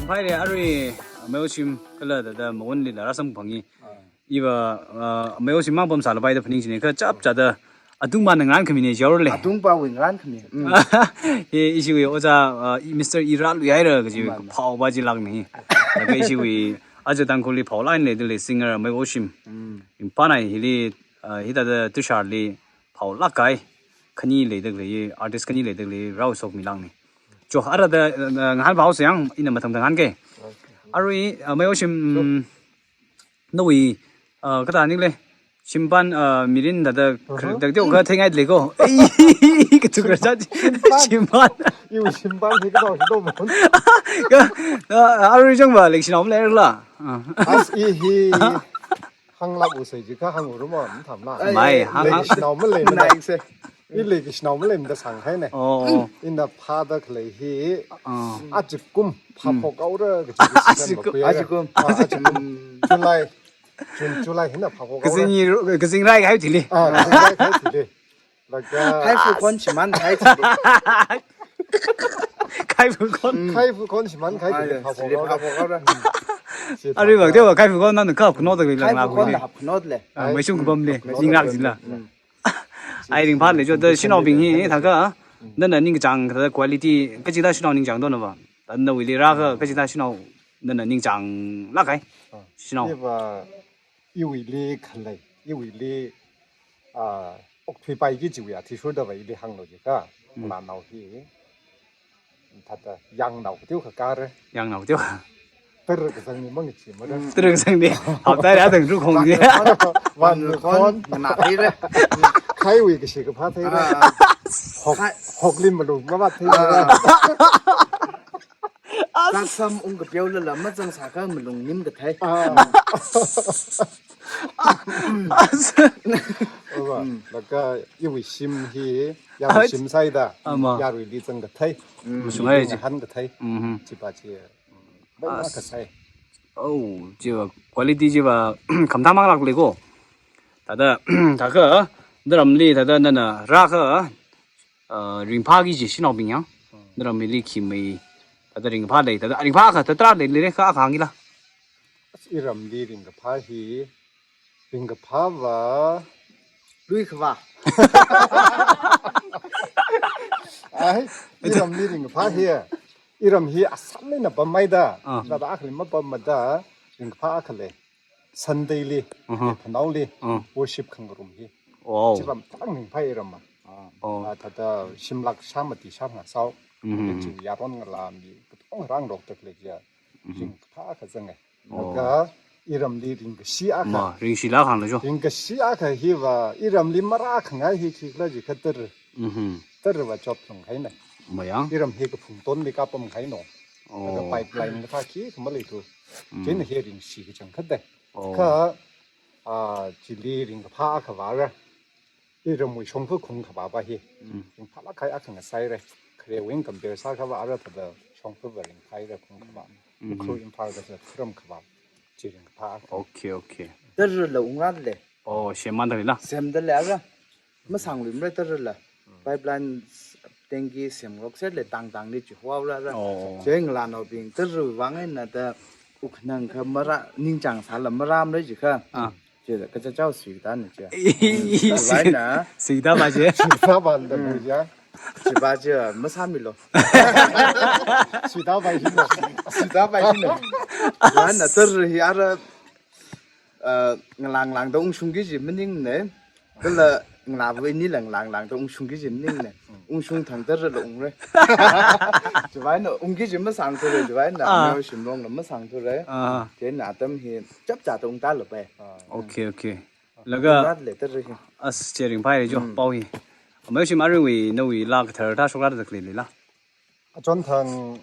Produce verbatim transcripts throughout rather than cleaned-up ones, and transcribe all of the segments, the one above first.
Phaire arui, Mei Oshim kala thāda Mawunlila rāsamphangki. Iva, uh, Mei Oshim mang pamsālapai da phaningchina, kha chapchāda atungpana ngarān khamina jihaorale. Atungpawui ngarān khami. Mm. Hi ishiwui ojā, uh, Mister Irat lui haira kaji, mm, phao pa chi lākna hi. Laga ishiwui aja Tangkhulli phao lāk eina leidalei singer Mei Oshim. Mm. Ringphānai hili, uh, hithāda Tusharli phao lāk kahai khani leidalei, artist khani leidalei, rāshokmi lākna. Cho, arada, uh, ngahānpao sāyang, ina mathāda ngahānke. Okay. Arui, uh, Mei Oshim, mm, nawui, uh, kathā ningli, shimpan, uh, mirin thāda, uh-huh, khardak teo kha theingailei ko. Ei, kathuk kharcha, shimpan. Shimpan. Iwui shimpan hi kathā hi do mon. Ka, uh, arui jangva, like, shinao maleila. Uh. As i hi, hānglāk usai jiakha hāngurumon, thamla. Ai, mai, ai, hāng, hāng. Leishinao maleimana. Nai se. I leishinao maleimada sānghaina. Oh, oh. Ina phāda khalei hi. Ah. Ajakum phāphok haora kaji decision, ajakum, makhuihaira. Ajakum. Ah, ajakum. July. June, July hina phāphok haora. Kazing ru-, kazing rai kahai thili. Ah, kazing rai kahai thili. Laga khaifu khon shimān kahai thili. Khaifu khon. Mm. Khaifu khon shimān kahai thili. Ai, phāphok haora. Phāphok haora. Shi arui thāda. Vak teo khaifu khon nana hapkhanotda lei. Khaifu khon lāngla hapkhanot, hapkhanot lei. Ah, ai, meishung kapamli. Meishung kapamli. Ninglāk jila. Mm. Ai, ringphālei cho, thāda shanaobing hi, thākha, nana ningkachāng thāda quality, kachida shanao ningchāng dona va. Thāda nawuili rākha, kachida shanao, nana ningchānglāk kahai. Ah. Shanao. Iva, iwuili khalei, iwuili, ah, okthuipaiki chiwui athishurda va ili hānglu jiakha, mm, ngalānao hi. Thāda yangnao kateo kha kare. Yangnao kateo kha. Tara kazangli mangacheemara. Tara kazangli. Hapta ra thang ru khong ni. Van khon, van khon. Nganā theira. Khaiwui kashi kaphā theira. Ah. Hok, khai- hokli malung mavāt theira. Ah. Kasam ung kapeolala mazangsākha malung nim kathei. Ah. Owa, mm, laga iwui shim hi, yaruishim sāhaida, ama, yaruili zang kathei. Mm. Mashunghai chi. Ngahān kathei. Mhm. Chiva chi, mm, bang, as, kasai. Oh, chiva quality chiva khamathā manglāklei ko. Thāda, thākha, naramli, thāda nana rākha, uh, ringphāki kaji shanaobing yang. Hmm. Naramli khi mei, thāda ringphālei, thāda ringphā kha thāda leilei kha hāngkila. Iramli ringkaphā hi, ringkaphā va. Lui khavā. Ai, iramli ringkaphā hi. Iram hi Assam eina pamhaida. Ah. Thāda akhali mapammada, ringkaphā akha lei. Sunday li, mhm, phanaoli, mm, worship khangarum hi. Wow. Chiva matang ringphā iram ma. Oh. Ah, thāda shimlāk shā mati shā ngasao. Mhm. Chi yaron ngalā mi katonga rāngarokda khalei chiya. Mhm. Ringkaphā akha zanga. Oh. Laga iramli ringkashi akha. Ma, ringshila khangla jo. Ringkashi akha hiva, iramli marākhangai hi khikhala jiakha tara. Mhm. Tara va chop lung kahaina. Mayang. Iram hi kaphungtonli kapam kahaina. Oh. Laga pipeline kathā khikha maleithu. Mm. Chieina hi ringshi kachangkhat dei. Oh. Kha, ah, chili ringkaphā akha vāra. Iramwui shongfa khungkhavā va hi. Mm. Ringphālāk kahai akha ngasaira. Kharewui eina compare sākha vāra thāda shongfa va ringphāhaira khungkhavā. Mm. Ukhrul Imphal kaja kharam khavā. Chi ringkaphā akha. Okay, okay. Tarala ungrālei. Oh, semda leila. Semda leira. Masāngluimara tarala. Pipeline, tanki semngarokserlei tangtangli chihuaorara. Oh. Chi ngalānaobing tara vang eina thāda uknang kha marā, ningchāng sāla marāmara jiakha. Ah. Chiya kacha chao suitana chiya. Suita pa chi. Suita pa da bu ya. Chiva chi masāmilu. Suita pa hina. Suita pa hina. Chiva na tara hi ara, uh, ngalāng lāngda ungshungki kaji maningna. Kala ngalāva inila ngalāng lāngda ungshungki kaji maningna. Ungshung thang tarala ungra. Chiva na ungki kaji masāngthura, chiva na, ah, Mei Oshim longla masāngthura. Ah. Chieina atam hi chapchāda ungtālapai. Ah. Okay, okay. Laga, rat letter hi. As, chi ringphālei jo, mm, pao hi. Mei Oshim aruiwui nawui laa kathar thā shokra da khalei leila. Achonthang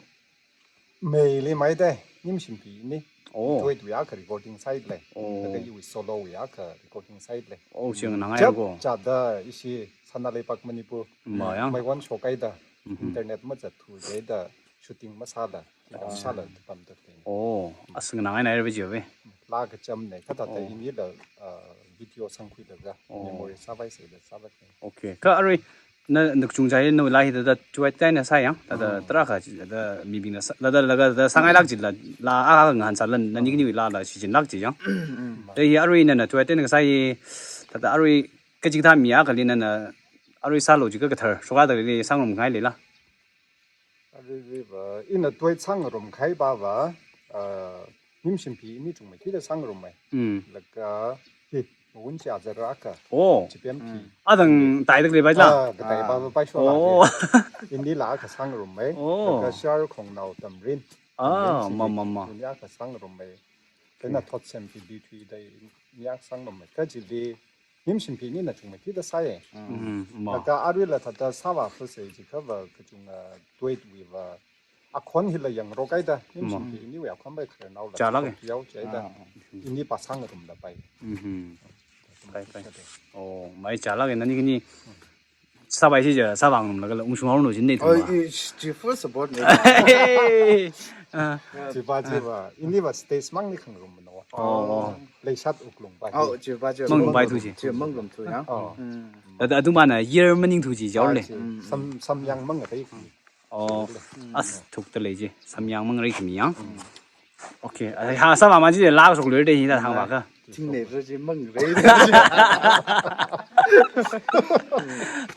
May li maida, Nimshimpi ni. Oh. Tuitui akha recording sāhailei. Oh. Laga iwui solo wui akha recording sāhailei. Oh, chi nganāngai ko. Chapchāda ishi Sanalepak Manipur. Mayang. Maiwon shokhaida. Mhm. Internet mazatthuhaida shooting masāda. Kidam sāla pamda khalei. Oh, as nganāngaina raba jiva. Laa kachamna, kathāda, oh, inila, uh, video sangkhuilaga, oh, memory sāvai sāda sāvai. Okay. Kha arui, na, na kachungchā hi nawui laa hi thāda tuet kahaina sāyang, thāda tarākha chi, thāda mibingna sā, thāda laga thāda sāngailāk jila, laa akha ngahānsālala, nani khaniwui laala shichinlāk jiyang. Thāda hi arui nana tuet kahaina kasā hi, thāda arui kachikathā mi akhali nana arui sālu jiakha kathar shokda lei, sāngarumngai leila? Aruiruiva, ina tuet sāngarumkahai pava, ah, Nimshim phi ini chungmeikida sāngarummei. Mm. Laga, hi, mawun chi azar akha. Oh. Chipem phi. Adang taida khalei paila? Ah, katai pava paishola. Oh. Hi. Inila akha sāngarummei. Oh. Laga Shar Khongnao Tamrin. Ah, Tamrin ma, ma, ma. Ini akha sāngarummei. Kha ina Thotsem phi Bithui da ini akha sāngarummei. Kha chili Nimshim phi inina chungmeikida sāya. Mm, ma. Laga aruila thāda sāvā first jiakhava kachunga tuet wuiva. Akhon hila yangrok kahaida, Nimshim phi iniwui akhon pai khararnaola. Chālāka. Yao chaida. Ah, ah. Ini pa sāngarumda pai. Mhm. Pai, pai. Oh, mai chālāka nani khani. Sāpai chi ja, sāvāngarumlagala ungshunghaonu jinei. Oh, thuma. I, chi full support nei. Hey! Ah. Chiva, chiva. Iniva stage mangli khangarum no. Oh, oh. Leishat wuklung pai. Oh, chiva, chiva. Manglung paithu chi. Chi manglungthu yang. Oh. Mm. Thāda athumna year maningthu chi jaole. Ah, chi. Mm, mm. Sam, samyang mangapai. Oh, as thukta lei chi. Samyang mangarai khami yang. Mm. Okay, ah, ha, sāvāma chi laa shokluida hithāda hāngvāka. Thingnei ra chi mangarai.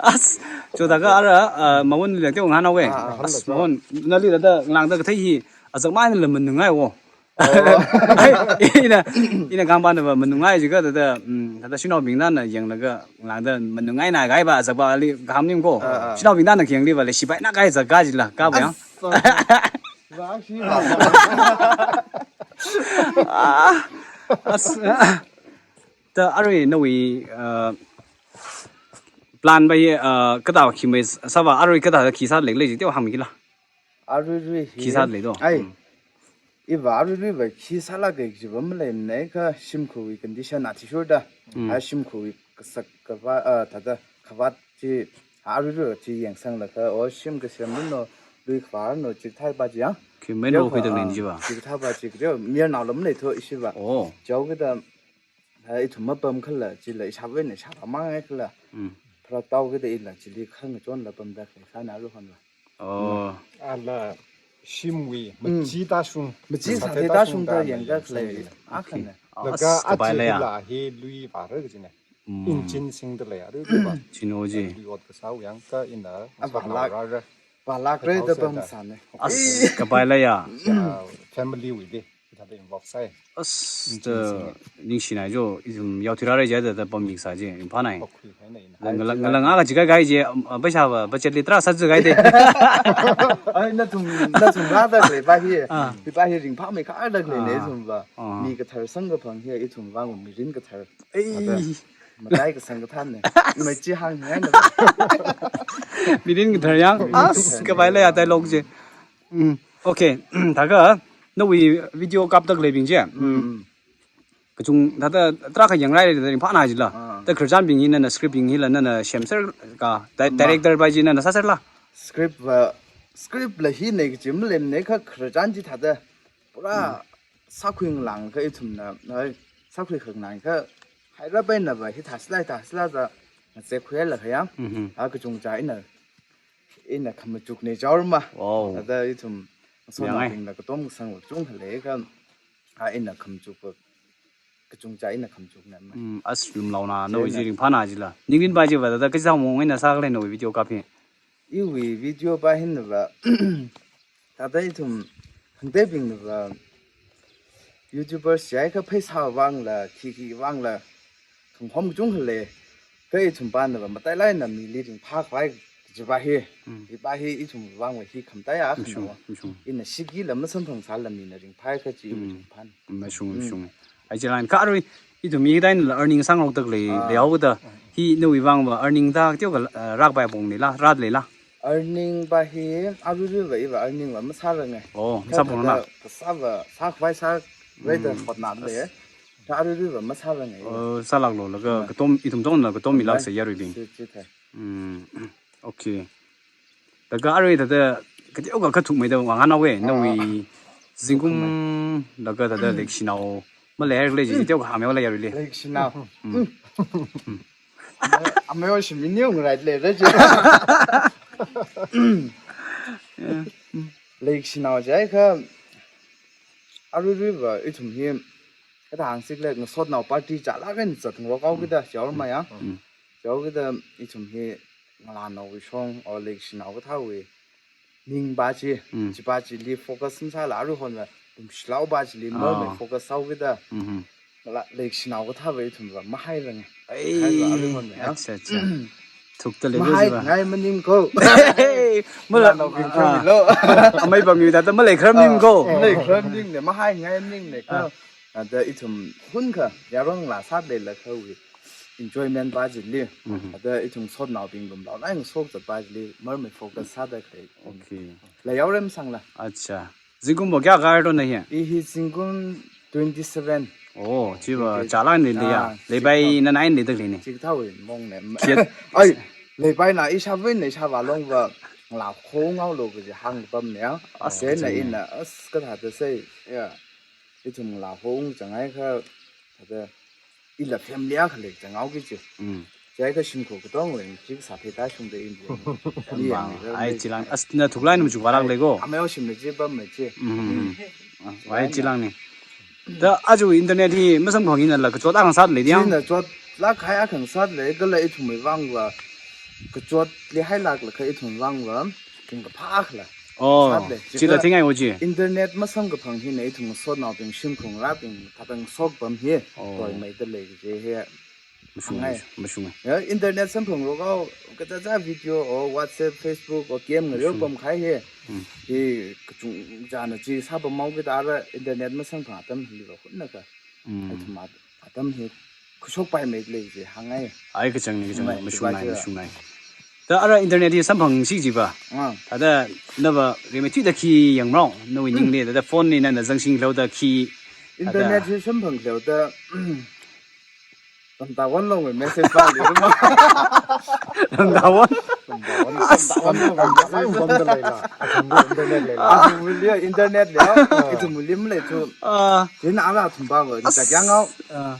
As, chodakha ara, ah, Mawun lila teo ngahānhaowe. Ah, ah. As, Mawun, nali thāda ngalāngda kathei hi, azak maningla manungngai wo. Oh. Ai, ina, ina kahāng pānava manungngai jiakha thāda, mm, thāda shanaobingna yanglaga ngalāngda manungngaina kahai pa, azak pali kahāng maning ko. Ah, ah. Shanaobingna khayangli pa, leishipaina kahai zatkahai chila, kha pa yang. As, Ah, as, ah. Thāda arui nawui, uh, plan pa hi, uh, kathāda khi mai sāva, arui kathāda khi sālei lei chi teo hāngmila. Aruirui hi. Khi sālei do. Ai. Mm. Iva aruiruiva khi sālāka kajiva maleimana kha shimkhurwui condition athishurda. Mm. A shimkhurwui kasak kavāt, uh, thāda kavāt chi, aruirui chi yangsanglaga, o shim kasem luino, lui khavā no, chikathā pa chi yang. Khi mei no khuida lei jiva. Chikathā pa chi kare, mayarnaola maleithu ishiva. Oh. Chaokida, ha, ithum mapamkhala, chila ishāvā eina ishāvā mangaikhala. Mm. Pharāktao kida ila chili khangachonla pamda khalei sāna aruihonva. Oh. Ala shimwui, mm, machi tāshung. Machi sāthei tāshungda yangda khalei. Okay. Akhana. Laga as, kapai leiya. Achila hi lui vāra kajina. Mm. Engine singda lei, aruiruiva. Chino ji. Lui ot kasā yang kha ina. Ah, vālāk. Vālākra da pamsāna. As, kapai leiya. Ya, family wuili. Thāda involve sāi. As, engine sing. Ningshinai jo, ithum yaothui rāra jida, thāda pammi kasā chi, ringphānai. Pokhui kahaina ina. Ngala, ngala ngaka chi kahai chi, um, uh, paisa va, budget li tarā sāzuk kahai de. Ai, nathum, nathum rāda khalei pa hi. Ah. Hi pa hi ringphāmeikharda khaleina, ah, ithumva. Ah. Mi kathar samkaphang hi, ithumva, mirin kathar. Ei. Thāda, matai kasang kathānna. Imai chi hāngngaina. Mirin kathar yang. As, kapai leiya dialogue chi. Mm. Okay. Thākha, nawui video kapda khaleibing chi. Mm. Mm. Kachung thāda tarākha yangrai da ringphāna jila. Ah. Thāda khararchanbing hi nana script bing hila nana semser ka, di-, ma, director pa chi nana sāserla. Script va, script la hina kaji maleimana kha khararchan chi thāda pura, mm, sākhui ngalāngakha ithumna, nai, sākhui khangalāngakha, haira pa einava hithā sālei, thā sālei da, ngazek khuilaga yang. Mhm. A kachungchā ina, ina khamachukna jaorma. Wow. Thāda ithum, sona bingla katom kasang kachungkha leikha, a ina khamachukva, kachungchā ina khamachukna ma. Mm, as lumlaona, nawui chi ringphāna jila. Ningrin pa chiva, thāda kachi sāmong eina sākhalei nawui video kap hi. Iwui video pa hinava, thāda ithum, khangateibingnava, YouTubers jiakha pheisā vangla, khi khi vangla, khangahom kachungkha lei, kha ithum panava, matailāk eina mili ringphākhavai kaji pa hi, mm, hi pa hi ithum vangva hi khamataiya akhana. Mashung, mashung. Ina shikila masamphang sālala mina ringphāi kaji, mm, ithum pan. Mashung, mm, mashung. Ai, chieina kha arui, ithum hi thāda earning sāngarokda khalei, ah, leihaoda, hi nawui vangva earning thāda teokha, uh, rākapai apong leila, rāda leila. Earning pa hi, aruiruiva iva earning va masārangai. Oh, kha masāpong na? Thāda kasāva, sākhavai sākhavai da, mm, hotnada lei. Kha aruiruiva masārangai. Oh, sālāklu, laga, mm, katom, ithum tongna katom, mm, milāk sāya aruibing. Chi, chithāi. Mm, okay. Laga arui thāda, kateokha kathukmeida vāngahānhaowe, ah, nawui zingkum, kathukmei, laga thāda, mm, leishinao maleihaira khala chi, teokha hāngmihaola yaruili. Leishinao. Mm. Mm. Amei, amei oshi mi niung right le, right? Leishinao jiakha, aruiruiva ithum hi, kathā hāngsi khala, ngasotnao party chālāk eina zatngarok haokida, jihaora maya. Mm. Jihaokida ithum hi ngalānaowui shong, or leishinao kathāwui ningpa chi, Mm. chipa chili focus masāla, aruihonva tumshilao pa chili Ah. marmei focus haokida. Mhm. Kala leishinao kathāva ithumva mahairanga. Ai. Haiva aruihonva, ya. Acha, acha. Thukta lei Mahai jiva. ngai maning ko. Hey, mala, Ngalānaobing ah. khamilo. Amei pamyu tata malei kharam ning ko. Ah, malei kharam ning ne, mahai ngai ning ne ka. Ah. Ada ithum hunkha, yaron ngalā sāda leilakha wui enjoyment pa chili. Mhm. Ada ithum ngasotnaobing lumlao lai ngasok zatpa chili, marmei focus sāda khalei. Okay. Leihaora masangla. Acha. Zingkum bo kayā kāra to na hi? I hi zingkum twenty-seven. Oh, chiva Twenty. chālāk eina leiya. Ah, Leipai chikha. na nine leida khaleina. Chikathāwui mong ne. Khet. Ai, leipaina ishāvā eina ishāvā longva ngalā kho ngaolo kaji hāngpamne ya. As Chieina kachang. ina, as kathāda sei, ya. Ithum ngalā kho ungchang haikha, thāda ila family akha lei chang haoki chi. Mm. Jiakha shimkhur katongwui chi kasā theida shungda ina. Ni Bang, yangli ai, leida. chilang, as na thuklai na machuk vālāk lei ko. Amei oshimna chi pam mei chi. Mm. Ah, ai, chilang ni. Da aja internet hi masamphang eina la kachot akha sāda lei diang. China chotlāk kahai akha sāda lei, kala ithumwui vangva kachot leihailāklakha ithum vangva, tingkaphā khala. Oh, Sāda lei. chila Chikha thingai wo chi. Internet masamkaphang hina ithum ngasotnaobing shimkhur ngarābing thāda ngasok pam hi. Oh. Toimeida lei kaji hi. Mashung, Hāngngai. mashung. Ya, internet samphangrok hao, kachichā video, o WhatsApp, Facebook, o game ngareo Mashung. pam kahai hi. Mm. Hi kachungchāna chi sāpam haokida ara internet masamphang atam hiliva hunnakha. Mm. Ithum at-, atam hi khuishokpaimei lei chi hāngngai. Ai, kachang ni, kachang ni, Ngai, mashung ngai, chiva mashung ngai. Da ara internet hi samphangsi jiva. Ah. Thāda nava rimeithuida khi yangmrao, nawui ningli, thāda phone li nana zangshing leoda khi. Internet Thāda hi samphang leoda, Ramdawon longwui message vāli ruma. Ramdawon? Ramdawon, Ramdawon longwui message. Bamda leila. Athumli internet leila. Athumli internet lei. Ah. Ithumli malei thu. Ah. Chieina ala athum pava, As. ningchak yang hao. Ah.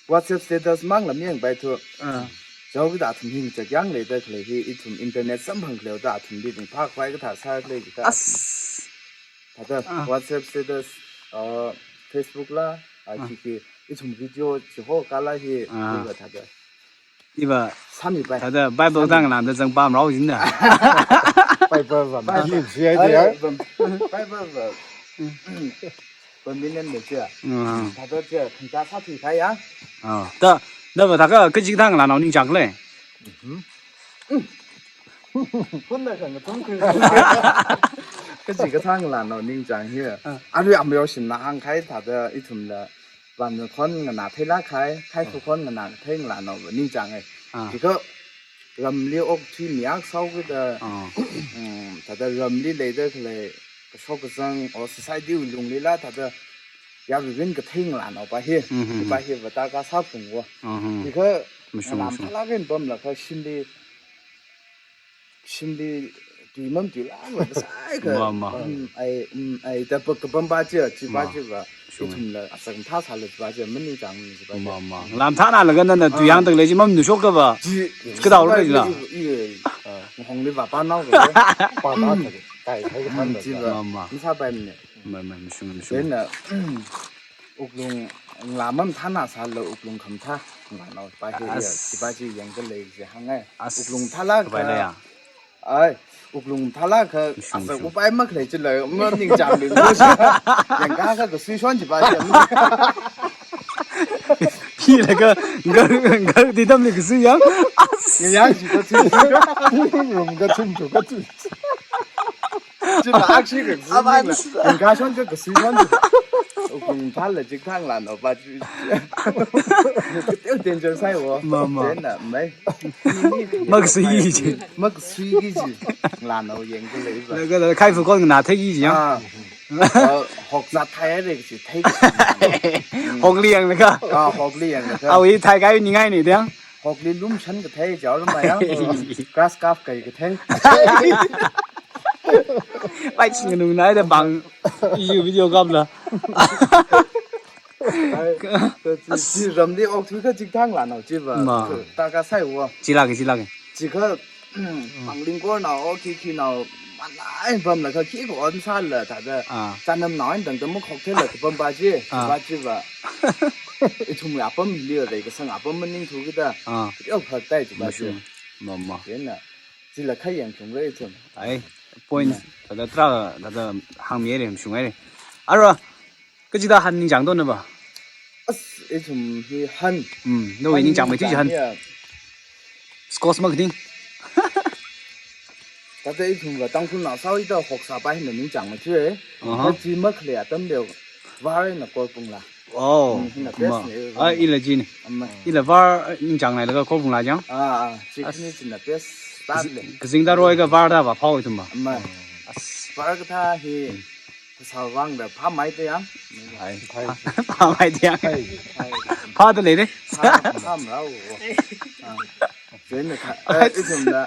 WhatsApp status mang lam yangpai thu. Ah. Jihaokida athum hi ningchak yang leida khalei hi, ithum internet samphang khaleoda athumli ringphākhavai kathā sālei jida As. athum. Thāda Ah. WhatsApp status, uh, Facebook la, uh, Ah. khi khi, ithum video chiho kala hi, Ah. hiva thāda. Iva Sāmipai. thāda Bible Sāmi. tang lamda zangpamrao jina. Bible vam. Bible chi ai Ai, dia. vam. Bible vam. Convenient ne chia. Mm. Thāda chia, khangcha sāthui kaya. Ah. Da, da va thākha, kaji thang la nao ningchang lei. Mhm. Kunna khangathum khui. Kaji kathang la nao ningchang hi. Ah. Arui amei oshimna hāngkahai thāda ithumla vankhon nganā theilāk kahai, khaifa khon nganā theingala nao ningchang ai. Ah. Chikha ramli okthui mi akha sāhaokida, Ah. mm, thāda ramli leida khalei kashok kazang, o society wui lunglila thāda yaruirin katheingala nao pa hi, Mhm. pa hi vātaka sāphungwo. Mhm. Chikha Mashung, ngalam mashung. thalāk eina pamlakha shimli, shimli tui mamatuilākla kasai kha, Ma, ma. mm, ai, mm, ai, da pa kapam pa chi, chi pa Ma. chi va, Mashung. ithumla asang thā sāla chi pa chi, maningchang chi pa chi. Ma, ma. Ngalam thanalaga nana tui Ah. yangda khalei chi mamatuishok kha va. Chi, Kadao chi lo pa chi la. i, i, ah, hongli va pa nao kha. Pa nao Mm. kha, kai, kai kha Mm, than chi kha. va. Ma, ma. Masāpaimana. Ma, ma, mashung, mashung. Chieina, wuklung, ngala mamathāna sāla wuklung khamathā, ngala nao pa hi, As. chi pa chi yangda lei chi hāngngai. As. Wuklung thalāk Kapai kha, lei ya? ai, wuklung thalāk kha, Mashung, asa mashung. upai makhalei chila, maningchang lei mo chi. Yangkha kha kasui shon chi pa chi. Philaga, gar, gar di damli kasui yang. As. Ngayang chi kasui. Rum kathum tu kasui. Chila akshi kasui Aman. ningla. Yangkha shon kha kasui shon. Wuklung thala jik thang la nao pa chi. Kateo danger sāi wo. Ma, ma. Chieina mai. Makasui chi. Makasui chi. Ngala nao yangda lei va. Laga, laga khaifa khon nganā thei chi ya. Ah. Uh, hokzat thai re chi thei chi. Hokli yanglaga. Ah, hokli yanglaga. Awui thai kai ningai ni diang. Hokli lumshan kathei jihaora maya. Grass carp kai kathei. Pai chin nganung nai da bang. Yu video kapla. Ai, ka chi, chi ramli okthui kachik thang lanao chiva. Ma. Ka, ta kasai wo. Chilāka, chilāka. Chikha, mm, pangling kornao, o khikhinao, malai pamlaga khikha onsāla thāda. Ah. Chanamnao eina tangda makhoktheila kapam pa chi, ah, pa chiva. Ithumwui apam hili rei kasang apam maningthu kida. Ah. Yau phak tai chi pa chi. Mashung. Ma, ma. Chieina, chila khayang chungra ithum. Ai, point, ma, thāda tarākha, thāda hāngmihaira, mashunghaira. Ara, kachida han ningchāngdo nava? As, ithum hi han. Hmm, nawui han ningchāngmeithui chi han. Ningchāng ya. Scotch ma kating. Thāda ithumva Tangkhulnao sāhaida hoksā pa hina ningchāngmeithui. Aha. Kha chi makhalei atamli var eina korpunglā. Oh. Hmm, hina ma. Best ne. Ah, ila china. Amma. Ila var, eh, ningchānglailaga korpunglā chang. Ah, ah. Chi, as, khani china best start le. Kazing, kazingda roiga var da va phao ithumva. Amma. As. Var kathā hi. Kasā vangda phāmei te yang. Ai, phā, phāmei te yang. Phā, phā. Phāda leira. Phā, phāmei rao. Ah. Chieina kha, eh, ithumna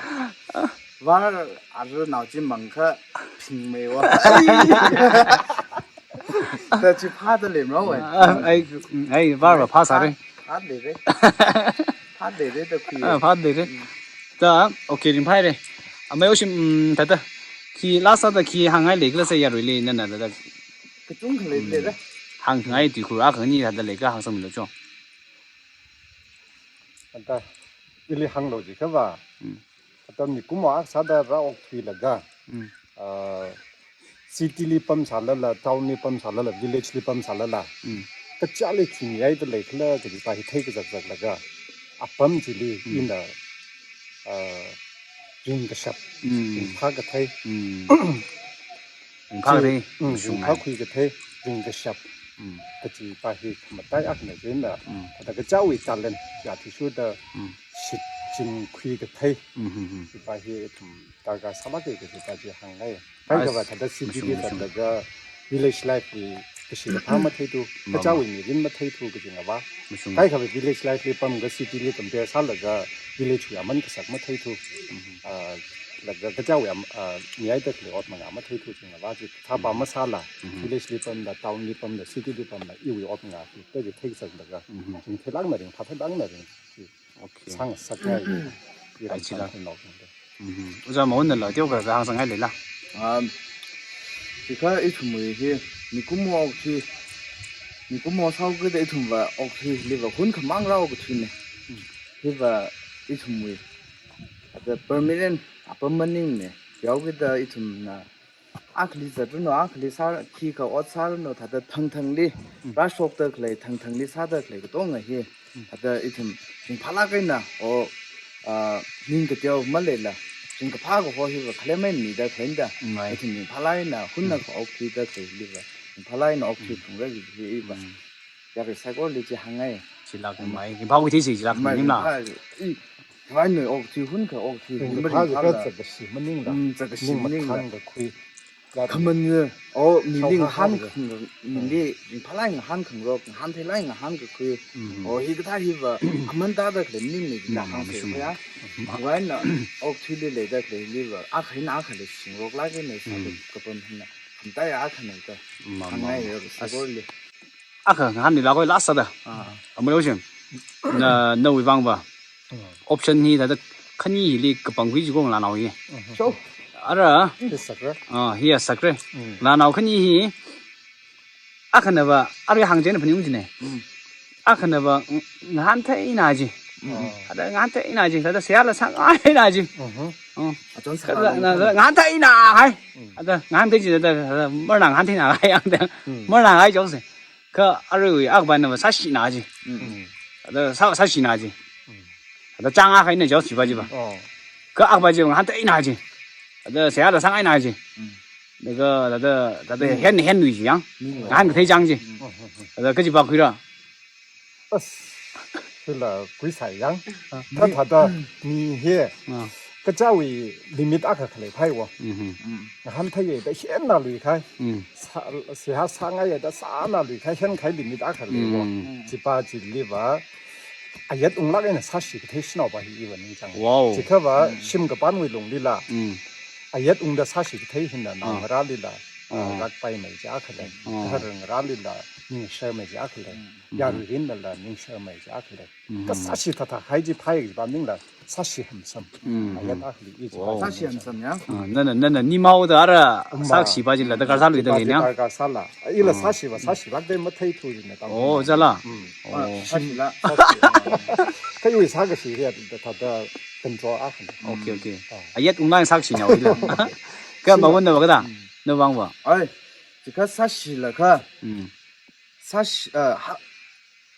var arunao chi mangkha phingmei wa. Ta chi phāda leimei rao. Ah, ai, ai, var va phāsāra. Phā, phāda leira. Phāda leira da khui. Ah, phāda leira. Mm. Ta, okay, ringphāhaira. Amei oshim, mm, thāda. Khi last da khi hāngngai leikhala sā yaruili nana thāda. Kachungkha leilei da. Hāngngai tuikhur akha khani thāda leikhala hāngsangmilu cho. Anta, ili hānglu jikhava. Mm. Anta mikumo akha sāda rāokthuilaga. Mm. Ah, city li pamsālala, town li pamsālala, village li pamsālala. Mm. Kachāli khi mihaida leikhala kaji pa hi theikazakzaklaga. Apam chili, mm, ina, ah, ringkashap, mm, ringphā kathei. Mm. Ringphā kathei, chi, mm, mashung ringphā hai. Khui kathei, ringkashap. Mm. Kaji pa hi khamatai akhana chieina, mm, thāda kachāwui talent, ya athishurda, mm, shichin khui kathei. Mm, mm, mm. Chi pa hi ithum darkar sālāka kaji pa chi hāngngai. Kaikhava thāda city li, mashung, mashung, zatlaga village life li kashi kaphā matheithu, mm, kachāwui mirin matheithu kaji ngava. Mashung. Kaikhava village life li pamga city li compare sālaga village wui aman kasak matheithu. Mm. Ah, laga kachāwui am-, ah, mihaida khalei ot manga matheithu kaji ngava chi thāpa, mm, masāla. Mm. Village li pamda, town li pamda, city li pamda, iwui ot manga hi, ta chi theikazak laga. Mm. Ringtheilākna ring, phātheilākna ring. Okay. Sāngasakngai. Ai, chila. Ira chila. Tangkhulnao kanda. Mhm. Ojā Mawunnala teokha hāngsangngai leila? Um, chikha ithumwui hi, mikumo okthui, mikumo sāhaokida ithumva okthuiliva hunkhamang rāokathuina. Mm. Hiva ithumwui, thāda permanent apam maningmana. Yaokida ithumna akhali zatranu, akhali sā, khikha ot sāranu, thāda thangthangli, mm, rāshokda khalei, thangthangli sāda khalei katonga hi, mm, thāda ithum ringphālāk eina, o, ah, ning kateo maleila, ringkaphā kaho hiva khalem eina mida khaleina da, mm, ai, ithum ringphālāk eina, hunna, mm, kha okthuida khaleiliva, ringphālāk eina okthui, mm, phungra kaji hi iva. Mm. Yarui saikorali chi hāngngai. Chilāk, mm, mai. Ringphāwui thei chi chilāk, mai, maningla. Ringphā, i, khavai noi okthui hunkha okthui, ringkaphā ringphāla. Kaja kashi maningla. Mm, kaja kashi maningla. Ning mathān kakhui. Khamang, o, mili, shaohā, ngahān, hānga, khang, mili, mm, ringphālāk eina ngahān khangarok, ngahāntheilāk eina ngahān kakhui. Mm. O, hikathā hiva, aman tāda khalei maningmana, mm, hāngsa mashung ya. Mm. Khavai na, okthuili leida khaleiliva, akha eina akhali shingaroklāk eina sāda, mm, kapam hina, khamtaiya akhana da. Mm, hāngngai, mm, ya, as-, saikorali. Akha ngahānlila koi last sāda. Ah. Amei Oshim. Na, nawui vangva. Hmm. Option hi thāda khani hili kapangkhui jiko ngalānao hi. Mhm. Cho. Ara. Hi sakra. Ah, hi sakra. Hmm. Ngalānao khani hi. Akhanava, arui hāngchina phaning jina. Hmm. Akhanava, ng-, ngahāntheina ji. Hmm. Thāda ngahāntheina ji. Thāda seihāla sāngaina ji. Mhm. Oh. Achon thāda, sāngaina. Na, na, ngahāntheina hai. Hmm. Thāda ngahānthei ji, thāda, thāda, marna ngahāntheina hai yang thāda. Hmm. Marna hai jose. Kha aruiwui akhapainava sāshina ji. Mm. Thāda sā, sāshina ji. Mm. Thāda chang akha eina jao chiva chiva. Oh. Kha akhapai chiva ngahāntheina ji. Thāda seihāla sāngaina ji. Mm. Laga thāda, thāda, mm, hen, henwui ji yang. Mm. Ngahānkathei chang ji. Mm. Thāda kaji pa khuira. As, chila khuisai yang. Ah. Thāda, thāda, mm, mi hi. Ah. Kachāwui limit akha khalei phaiwo. Mhm. Mm. Ngahāntheiya da henna luikhai. Mm. Sā, seihā sāngaiya da sāna luikhai, henkahai limit akha leiwo. Mm. Chipa chiliva, ayat unglāk eina sāshi kathei shanao pa hi iva ningchāng. Wow. Chikhava, mm, shim kapanwui lunglila. Mm. Ayat ungda sāshi kathei hina, ah, naongarālila. Ah. Rākpaimei chi akha lei. Ah. Kahar ngarālila. ningshar mai ja khalei. Yarui rinla ningshar mai ja khalei. Ka sāshi thāthā hai ji phai ji ba ningla sāshi hamsam. Mm. Ayat akhali i ji. Wow. Sāshi hamsam ya. Ah, nana, nana, ni mau da ara sāshi ba jila da kar sālui da lei nya. Kar sāla. Ila sāshi ba, sāshi ba de mathei thu jina tam. Oh, jala. Mm. Oh. Sāshi la. Sāshi. Ka yui sā kashi ya da thāda control akhana. Okay, okay. Ah. Ayat unglai sāshi nya ila. Ka ma wun na ba ka da. Na wang ba. Ai, jika sāshi la ka. Mm. Sāshi, ah, ha,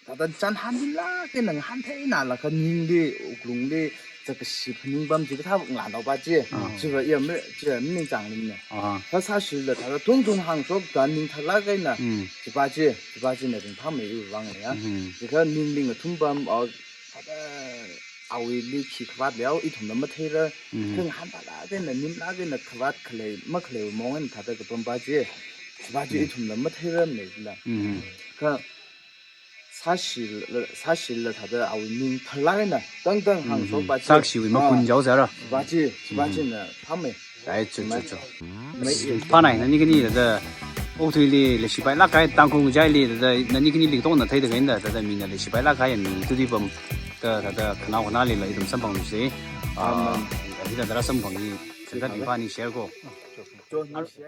thāda chān hanlak eina ngahānthei nala ka ningli, wuklungli, chākashi phaning pam chi kathā nganao ba chi. Ah. Chiva iya mi, chiva mi ningchāng ning ne. Ah. Ka sāshi la thāda thungthung hāngshok da ning thalak eina. Mm. Chi ba chi, chi ba chi na ringphāmei iwui vang ya. Mm. Jika ningli ngathum pam, ah, thāda awuili khi khavāt leo, ithumna matheira, Mm. ka ngahān thalak eina, nimlak eina khavāt khalei, makhalei mong eina thāda kapam ba chi. Chi ba chi ithumna matheira mei la. Mm. Ka sāshi la, sāshi la thāda awui ning thalak eina, tangtang hāngshok ba chi. Sāshiwui makhun jao sāra. Chi ba chi, chi ba chi na phāmei. Ai, chu, chu, chu. Mai i. Phanai, nani khani thāda, okathuili leishipailak kahai, Tangkhul ngachaili thāda, nani khani lik tongna theida kahaina, thāda mina leishipailak kahai, mi tui tui pam, thāda, thāda, khanao khanāli la ithum samphang lusi. Ah, Amen. Hithāda rāsamphang hi, thāda ringphā ningshi ko. Cho, ningshi.